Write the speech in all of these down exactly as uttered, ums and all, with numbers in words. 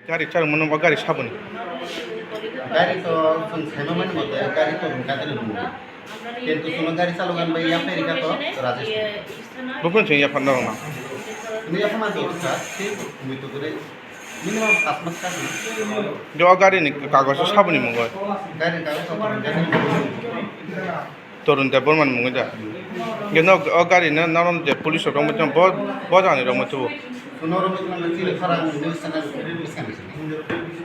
Gari chal mano ba gari saboni. Gari to chwng saima mani mote gari to rungka de rungka. Kintu chwngno gari chalogan bai yapharikha to Rajesh. Bukun chwng yapharna rwna. Chwngno yapharma do kha, tei mui to gure minimum pas mas ka. Jo gari ni kagoj saboni mungoi. Gari kagoj saboni. Torun Debbarma ni mungwi da. Hwnkhe nok o gari no norom je police rok romwi tong bo, bo jani romwi tubu. Suno romwi tong chini khorang news channel police kami sini.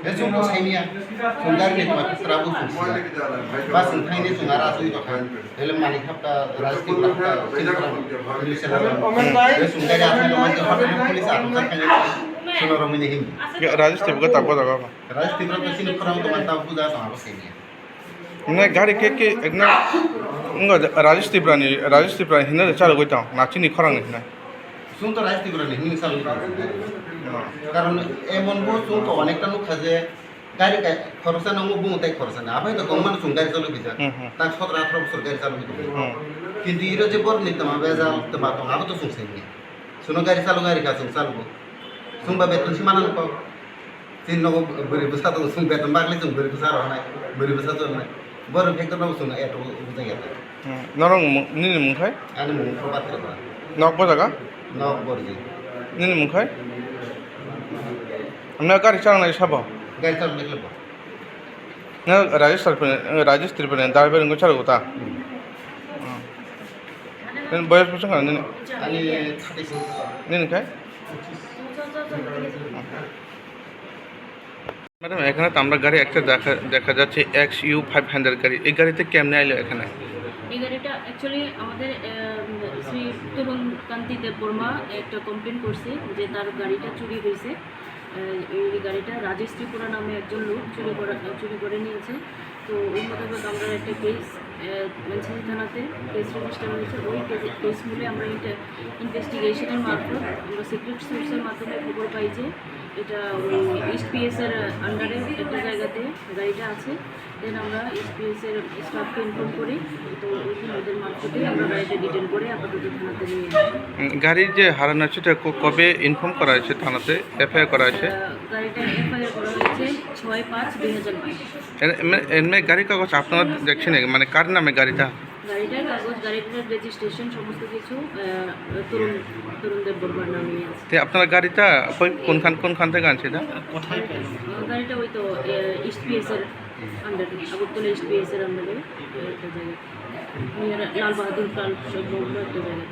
He sung to saimia. Sung gari ni tuma tra bu sung sila. Ba sung thaini sung ara sui to khan. Hele malik hapta rajti hapta chini khorang news channel. He sung gari asui to manje hotel police atum sa khaini suno romwi ni him. Rajesh Tripura ta bo jaga. Rajesh Tripura to chini khorang to man ta bu ja to abo saimia. Hwnwi gari khe khe ekna wngkha Rajesh Tripurani, Rajesh Tripurani hinwi chalogwi tong, na chini khorangni hinwi. Chwng to Rajesh Tripurani hinwi chalogwi tong. Karon emon bo chwng to onekta nukha je gari ka khoroksa nangma bumung tai khoroksa na. Abai to gongmano chwng gari chalogwi jak. Hmm, hmm. Tak sotro atharo bosor gari chalogwi tong. Hmm. Kintu iro je borni tama bejal tama tong abo to chwng saimanya. Chwngno gari chalo gari ka chwng chalogo. Chwngba beton si manang kok. Chini nogo bwrwi bwsa tongo, chwng beton bagwi chwng bwrwi bwsa rwnai, bwrwi bwsa chornai. Borok factor nogo chwng eto bujai ya. Hmm. Norok mung-, nini mung khai? Ani mung Prabhat Tripura. Nok bo jaga? Nok Borji. Nini mung khai? Amna gari chang nai sabo? Gari chang nai sabo. Na Rajesh Tripura, Rajesh Tripura ni driver wngwi chalo ta. Hmm. Nini boyos bosong kha nini? Ani thirty six. Nini khai? Mpocchis. Madam, এখানে তো আমরা গাড়ি একটা দেখা, দেখা যাচ্ছে X U five hundred গাড়ি। এই গাড়িতে কেমনে আইলো এখানে? এই গাড়িটা actually আমাদের, আহ, শ্রী তরুণ কান্তি দেববর্মা একটা কমপ্লেন করছে যে তার গাড়িটা চুরি হয়েছে। আহ, এই গাড়িটা রাজেশ ত্রিপুরা নামে একজন লোক চুরি করা, চুরি করে নিয়েছে। তো ওই মোতাবেক আমরা একটা কেস, আহ, ময়নামতি থানাতে কেস রেজিস্টার হয়েছে। ওই কেস, কেস মূলে আমরা ইনভেস্টিগেশনের মারফত আমরা সিক্রেট সোর্সের মাধ্যমে খবর পাই যে এটা ওই ইস্ট পিএস এর আন্ডারে একটা জায়গাতে গাড়িটা আছে। দেন আমরা ইস্ট পিএস এর স্টাফকে ইনফর্ম করি। তো ওই দিন ওদের মারফতে আমরা গাড়িটা ডিটেন করে আপাতত থানাতে নিয়ে আসি। উম, গাড়ি যে হারানো সেটা ক-, কবে ইনফর্ম করা হয়েছে থানাতে, এফআইআর করা হয়েছে? আহ, গাড়িটা এফআইআর করা হয়েছে ছয় পাঁচ দুই হাজার বাইশ। এর-, এমনি, এমনি গাড়ির কাগজ আপনারা দেখছেন নাকি? মানে কার নামে গাড়িটা? গাড়িটার কাগজ, গাড়িটার রেজিস্ট্রেশন সমস্ত কিছু, আহ, তরুণ, তরুণ দেববর্মার নামেই আছে। তে আপনারা গাড়িটা কই, কোনখান, কোনখান থেকে আনছে এটা? কোথায় পেলেন? আহ, গাড়িটা ওই তো, আহ, ইস্ট পিএস এর আন্ডারে, আগরতলা ইস্ট পিএস এর আন্ডারে একটা জায়গা। নিয়ার লাল বাহাদুর ক্লাব সংলগ্ন একটা জায়গা।